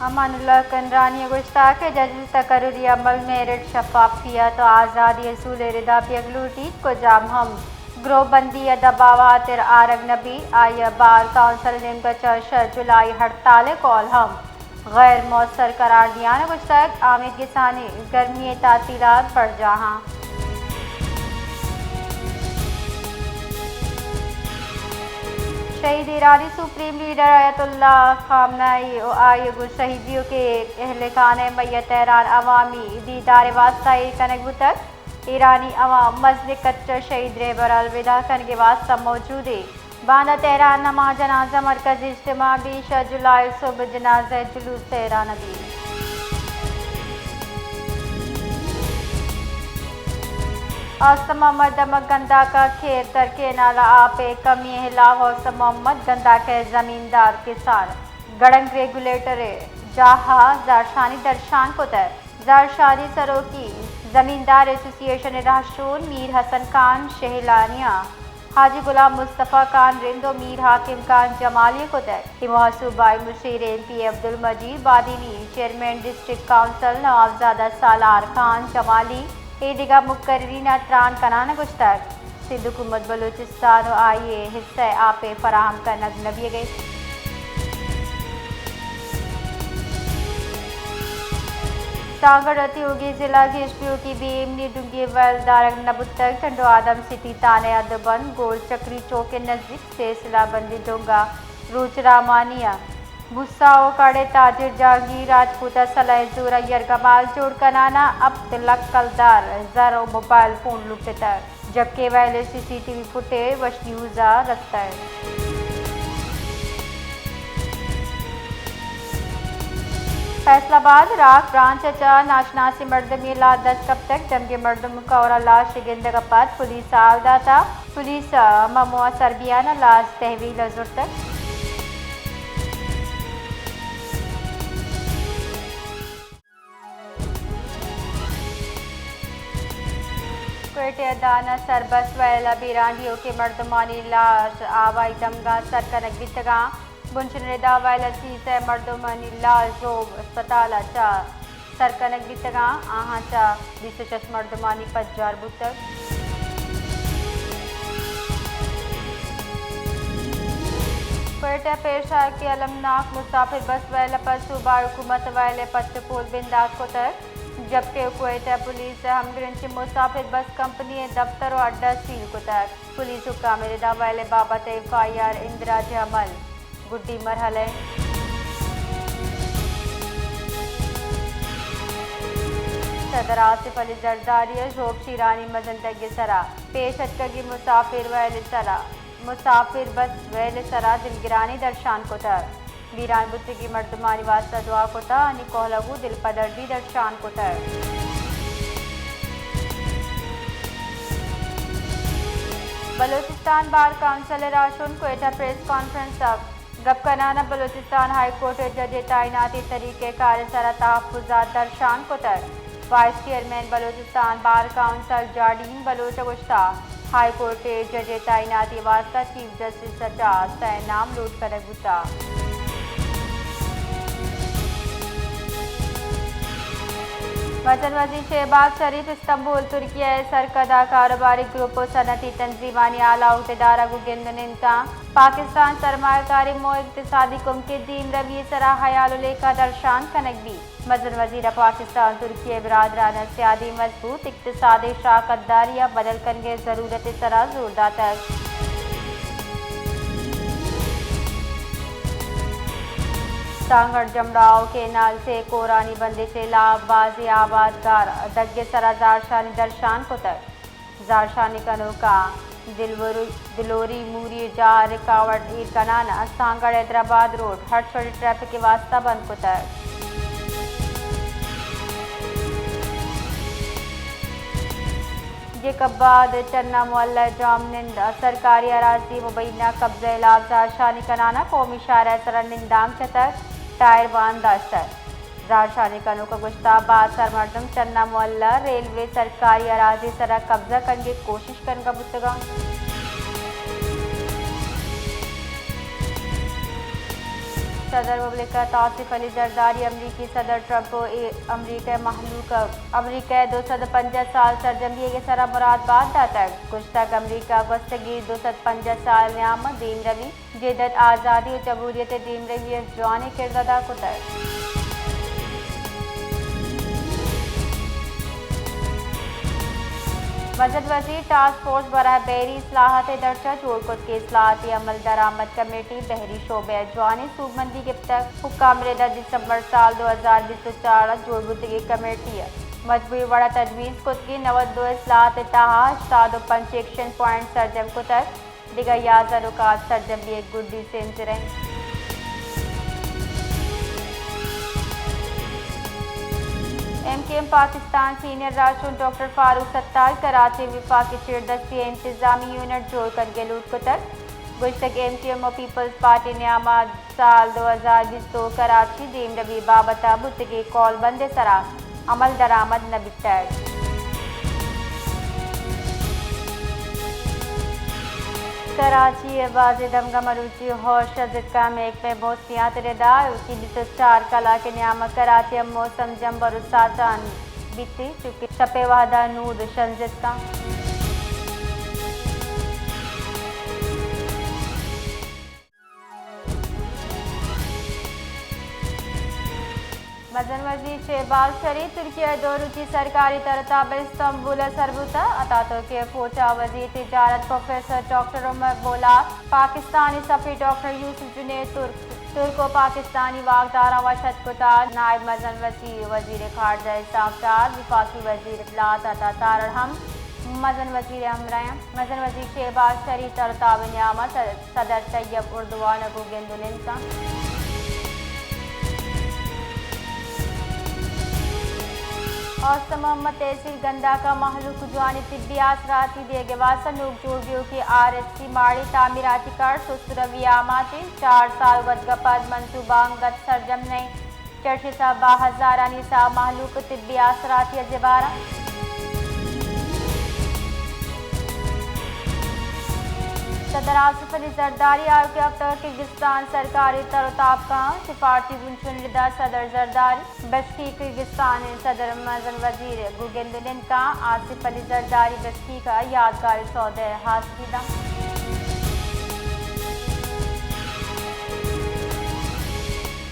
امان اللہ کنرانی ءَ گوشتگ کہ جج تقرری عمل، میرٹ، شفافیت ءُ آزادی اصول ءِ ردا بیگ لوٹیت، کجام ہم گروپ بندی ءِ دباؤ ءِ ہاتر آرگ نہ بیت۔ آئی ءَ بار کونسل ءِ نیمگ ءَ چہ شش جولائی ءِ ہڑتال ءِ قول ہم غیر مؤثر قرار دیان ءَ گوشتگ، آمید گسانی گرمی ءِ تعطیلات برجاہ اَنت۔ شہید ایرانی سپریم لیڈر آیت اللہ خامنہ ای ءُ آئی ءِ گوں شہیدی ءِ کیک اہل خانہ ءِ میت تہران ءَ عوامی دیدار ءِ واستہ ایر کنگ بوتگ۔ ایرانی عوام مزن قدر ءَ شہید رہبر ءِ الوداع کنگ ءِ واستہ موجود اِنت۔ باندا تہران ءَ ماں جنازہ مرکزی اجتماع بیت، شش جولائی ءِ سہب ءَ جنازہ ءِ جلوس تہران ءَ بیت۔ حسن محمد دمگ گنداک ءَ کھیر تر کینال ءِ آپ ءِ کمی ءِ ہلاپ، حسن محمد گنداک ءِ زمیندار کسان گڑنگ ریگولیٹر ءِ جاہ ءَ زہرشانی درشان کتگ۔ زہرشانی سروکی زمیندار ایسوسی ایشن ءِ رہشون میر حسن خان شہلانی ءَ حاجی غلام مصطفی خان رند ءُ میر حاکم خان جمالی ءَ کتگ۔ اے موہ ءَ صوبائی مشیر M P Abdul Majeed Badini, chairman district council Nawabzada Salar Khan Jamali ءُ دگہ مقررین ءَ تران کنان ءَ گوشتگ، سندھ حکومت بلوچستان ءُ آئی ءِ حصہ ءِ آپ ءِ فراہم کنگ نہ بیگ ءَ اِنت۔ سانگڑ ءِ تیوگی ضلع گیش پیوکی بے ایمنی ڈنگی ویل دارگ نہ بوتگ۔ ٹنڈو آدم سٹی تھانہ ءِ ادبند گول چکری چوک ءِ نزیک سلسلہ بندی ڈونگ ءَ روچ رحمانی ءَ بوسا ءُ کڑے تاجر جہانگیر راجپوت ءَ سلاہ ءِ زور ءَ یرغمال جوڑ کنان ءَ ہپت لکھ کلدار زر ءُ موبائل فون لوٹتگ، جبکہ ویل ءِ سی سی ٹی وی فوٹیج وش نیوز ءَ رستگ۔ فیصل آباد راک برانچ ءَ چہ ناشناسیں مردمے ءِ لاش دست کپتگ۔ جنگیں مردم کور ءَ لاش ءِ گندگ ءَ پد پولیس ءَ ہال داتگ۔ پولیس ءَ ممو ءَ سر بیان ءَ لاش تحویل ءَ زرتگ۔ کوئٹہ ءِ دان ءَ سربست ویل ءَ بیران ڈیوکیں مردمانی لاش آوائی دمگاں سر کنگ بیتگ اَنت۔ بنشن ردا ویل ءَ سی سئے مردمانی لاش زوب اسپتال ءَ چہ سر کنگ بیتگ اَنت، آہاں چہ بیست ءُ شش مردمانی پجار بوتگ۔ کوئٹہ ءَ پیش آیگیں المناک مسافر بس ویل ءَ پد صوبائی حکومت ءَ ویل ءِ پٹ ءُ پول بندات کتگ، جبکہ کوئٹہ پولیس ءَ ہمگرنچیں مسافر بس کمپنی ءِ دفتر ءُ اڈہ سیل کتگ۔ پولیس حکام ءِ ردا ویل ءِ بابت ءَ ایف آئی آر اندراج ءِ عمل گڈی مرحلہ ءَ۔ صدر آصف علی زرداری ءَ ژوب شیرانی مزن دگ ءِ سرا پیش اتکگیں مسافر ویل ءِ سرا، مسافر بس ویل ءِ سرا دلگرانی درشان کتگ۔ بیران بوتگیں مردمانی واستہ دعا کتگ، آنی کوہلگ ءُ دلپدردی درشان کتگ۔ بلوچستان بار کونسل ءِ راہشون کوئٹہ پریس کانفرنس ءَ گپ کنان ءَ بلوچستان ہائی کورٹ ءِ جج ءِ تعیناتی طریقہ کار ءِ سرا تحفظات درشان کتگ۔ Vice chairman Balochistan bar council جاڈیم بلوچ ءَ گوشتگ، ہائی کورٹ ءِ جج ءِ تعیناتی ءِ واستہ چیف جسٹس ءَ چہ سئے نام لوٹ کنگ بوتگ۔ مزن وزیر شہباز شریف استنبول، ترکیہ ءِ سرکد ءَ کاروباری گروپ ءُ صنعتی تنظیمانی ہال ءَ عہدیداراں گوں گند ءُ نند اَنت۔ پاکستان سرمایہ کاری مو اقتصادی کمک ءِ دیمروی ءِ سرا ہیال ءُ لیکہ درشان کنگ بیت۔ مزن وزیر ءَ پاکستان ترکیہ ءِ برادرانہ سیادی مضبوط اقتصادی شراکت داری ءَ بدل کنگ ءِ ضرورت ءِ سرا زور داتگ۔ سانگڑ جمڑاؤ کینال سے کورانی بندش ءِ ہلاپ بازیں آبادگار دگ ءِ سرا زہرشانی درشان کتگ۔ زہرشانی کنوکاں دلوری، دلوری موری جاہ ءَ رکاوٹ ایر کنان ءَ سانگڑ حیدرآباد روڈ ہرچ وڑیں ٹریفک ءِ واستہ بند کتگ۔ جیکب آباد چنا محلہ ءِ جام نند ءَ سرکاری اراضی مبینہ قبضہ ءِ ہلاپ زہرشانی کنان ءَ قومی شاہراہ ءِ سرا نندانک جتگ، ٹائر بان داشتگ۔ زہرشانی کنوک ءَ گوشتگ، باز سر مردم چنا محلہ ریلوے سرکاری اراضی ءِ سرا قبضہ کنگ ءِ کوشش کنگ ءَ بوتگ اَنت۔ صدر مملکت آصف علی زرداری امریکی صدر ٹرمپ ء اے امریکہ ء مہلوک ء امریکہ ء دو سد ء پنجاہ سال سرجم بیگ ء سرا مراد بات داتگ۔ گوشتگ، امریکہ ء گوستگیں دو سد پنجاہ سال ء نیام ء دیمروی جدت آزادی ء جمہوریت ء دیمروی ء جوانیں کرد ادا کتگ۔ مزن وزیر ٹاسک فورس برائے بحری اصلاحات ء درچہ جوڑ کت کہ اصلاحاتی عمل درآمد کمیٹی بحری شعبہ ء جوانیں سوبمندی گپتگ۔ حکام ردا دسمبر سال دو ہزار بیست ء چار ء جوڑ بوتگیں کمیٹی ء مجموعی وڑ ء تجویز کت کہ نود ء دو اصلاحات ء تہا ہشتاد ء پنچ ایکشن پوائنٹ سرجم کتگ۔ دگہ یازدہ نکات سرجم بیگ گڈی سنجر انت۔ ایم کیو ایم پاکستان سینئر راہشون ڈاکٹر فاروق ستار کراچی ء وفاقی چیردستی ء انتظامی یونٹ جوڑ کنگ ء لوٹ کتگ۔ گوشتگ، ایم کیو ایم ء پیپلز پارٹی نیام ء سال دو ہزار بیست ء کراچی دیمروی بابت ء بوتگیں کول بند ء سرا عمل درآمد نہ بیتگ۔ کراچی ء بازیں دمگاں مروچی ہوش ء زرکاں۔ محکمہ موسمیات ء ردا کہ بیست ء چار کلاک ء نیام ء کراچی ء موسم جمبر ء ساچان بیت، چونکہ شپ ء وہد ء نود شنزتکاں۔ مزن وزیر شہباز شریف ترکیہ ء دو روچی سرکاری تر ء تاب ء استنبول ء سر بوتگ۔ اتاترک ء پوچا وزیر تجارت پروفیسر ڈاکٹر عمر بولا، پاکستانی سفیر ڈاکٹر یوسف جنید ترک، ترک ء پاکستانی واکداراں وش اتک کتگ۔ نائب مزن وزیر، وزیر خارجہ اسحاق ڈار، وفاقی وزیر اطلاعات عطا تارڑ ہم مزن وزیر ء ہمراہ انت۔ مزن وزیر شہباز شریف تر ء تاب ء نیام ء صدر طیب اردوان ء گوں گند ء نند کنت۔ اوست محمد تحصیل گنداکا مہلوک جوانیں طبی آسراتی دیگ ء واستہ نوک جوڑ بیوکیں آر ایچ سی ماڑی تعمیراتی کار سست روی ء آماچ انت۔ چار سال ودگ ء پد منصوبہ انگت سرجم نہ انت۔ چرشی سبا ہزارانی ساہ مہلوک طبی آسراتی ء زبہر انت۔ صدر آصف علی زرداری آیوکیں ہپتگ ء کرگستان سرکاری تر ء تاب کنت۔ سفارتی بنشون ء ردا صدر زرداری بشکیک ء کرگستان ء صدر مزن وزیر ء گوں گند ء نند کنت۔ آصف علی زرداری بشکیک ء یادگاری سودا ء ہاسکی دنت۔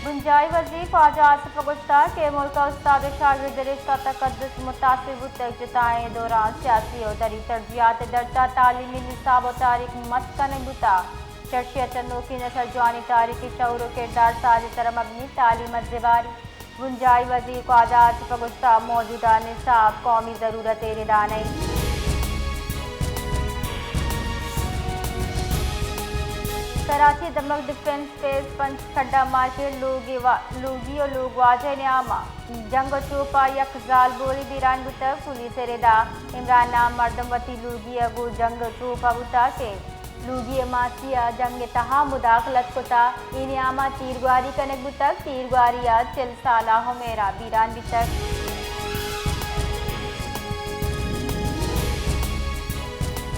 بنجاہی وزیر خواجہ آصف ء گوشتگ کہ ملک ء استاد ء شاگرد ء رشتہ تقدس متاثر بوتگ، جتائیں دوران سیاسی ء دری ترجیحات ء درچا تعلیمی نصاب ء تاریخ مست کنگ بوتگ۔ چرشی ء چہ نوکیں نسل جوانیں تاریخی شعور ء کردار سازی ء سرا مبنی تعلیم ء زبہری۔ بنجاہی وزیر خواجہ آصف ء گوشتگ، موجودہ نصاب قومی ضرورت ء ردا نہ انت۔ کراچی ء دمگ ڈیفنس فیس پنچ کھڈا مارکیٹ لوگی وا-، لوگی ء لوگ واجہ ء نیام ء جنگ ء چوپ ء یک زالبولے بیران بوتگ۔ پولیس ء ردا عمران نام مردم وتی لوگی ء گوں جنگ ء چوپ ء بوتگ کہ لوگی ء ماسی ء جنگ ء تہا مداخلت کتگ۔ اے نیام ء تیرگواری کنگ بوتگ۔ تیرگواری ء چل سال ء ہمیر ء بیران بیتگ۔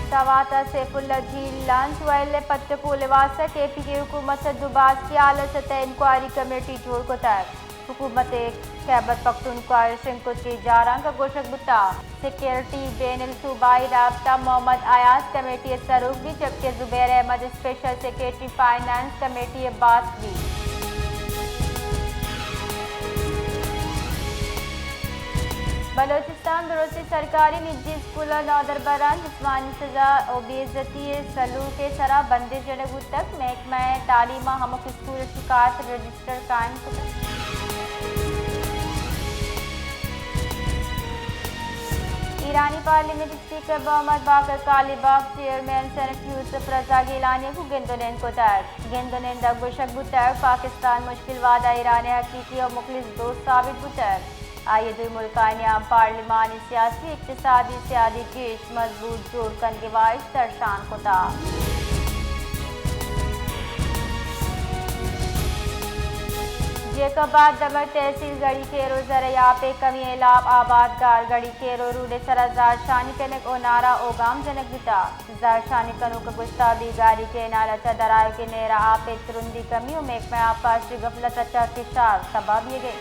سوات ء سیف اللہ جھیل لانچ ویل ء پٹ ء پول ء واستہ کے پی کے حکومت ء دوباسکی حال ء سطح انکوائری کمیٹی جوڑ کتگ۔ حکومت ء خیبر پختونخوا ء شنگ کت کہ جارانک ء گوشگ بوتگ سیکورٹی بین الصوبائی رابطہ محمد ایاز کمیٹی ء سروک بیت، جبکہ زبیر احمد اسپیشل سیکورٹری فائنانس کمیٹی ء باسک بیت۔ بلوچستان درستی سرکاری نجی اسکول ء نودربراں جسمانی سزا ء بے عزتی ء سلوک ء سرا بندش جنگ بوتگ۔ محکمہ تعلیم ء ہمک اسکول ء شکایت رجسٹر قائم کتگ۔ ایرانی پارلیمنٹ اسپیکر محمد باقر قالیباف چیئرمین سینیٹ یوسف رضا گیلانی ء گوں گند ء نند کتگ۔ گند ء نند ء گوشگ بوتگ پاکستان مشکل وہد ء ایران ء حقیقی ء مخلص دوست ثابت بوتگ۔ آئی ء دوئیں ملکانی ہم پارلیمانی، سیاسی، اقتصادی سیادی گیش مضبوط جوڑ کنگ ء واہش درشان کتگ۔ جیکب آباد دمگ تحصیل گڑی کیرو زرعی آپ ءِ کمی ءِ ہلاپ آبادگار گڑی کیرو روڈ ءِ سرا زہرشانی کنگ ءُ نعرہ ءُ گام جنگ بوتگ۔ زہرشانی کنوک ءَ گوشتگ بیگاری کینال ءَ چہ درآیوکیں نہر ءِ آپ ءِ ترندی کمی ءُ محکمہ آبپاشی ءِ گفلت ءَ چہ کشار تباہ بیگ ءَ۔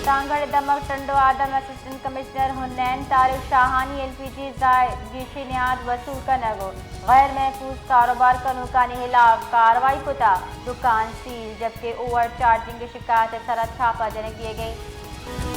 تانگڑ ءِ دمگ ٹنڈو آدم اسسٹنٹ کمشنر حنین طارق شاہانی ایل پی جی ءِ زاہ ءِ گیشیں نہاد وصول کنگ ءُ غیر محفوظ کاروبار کنوکانی ہلاپ کاروائی کتگ، دکان سیل، جبکہ اوور چارجنگ ءِ شکایت ءِ سرا چھاپہ جنگ بیگ ءَ۔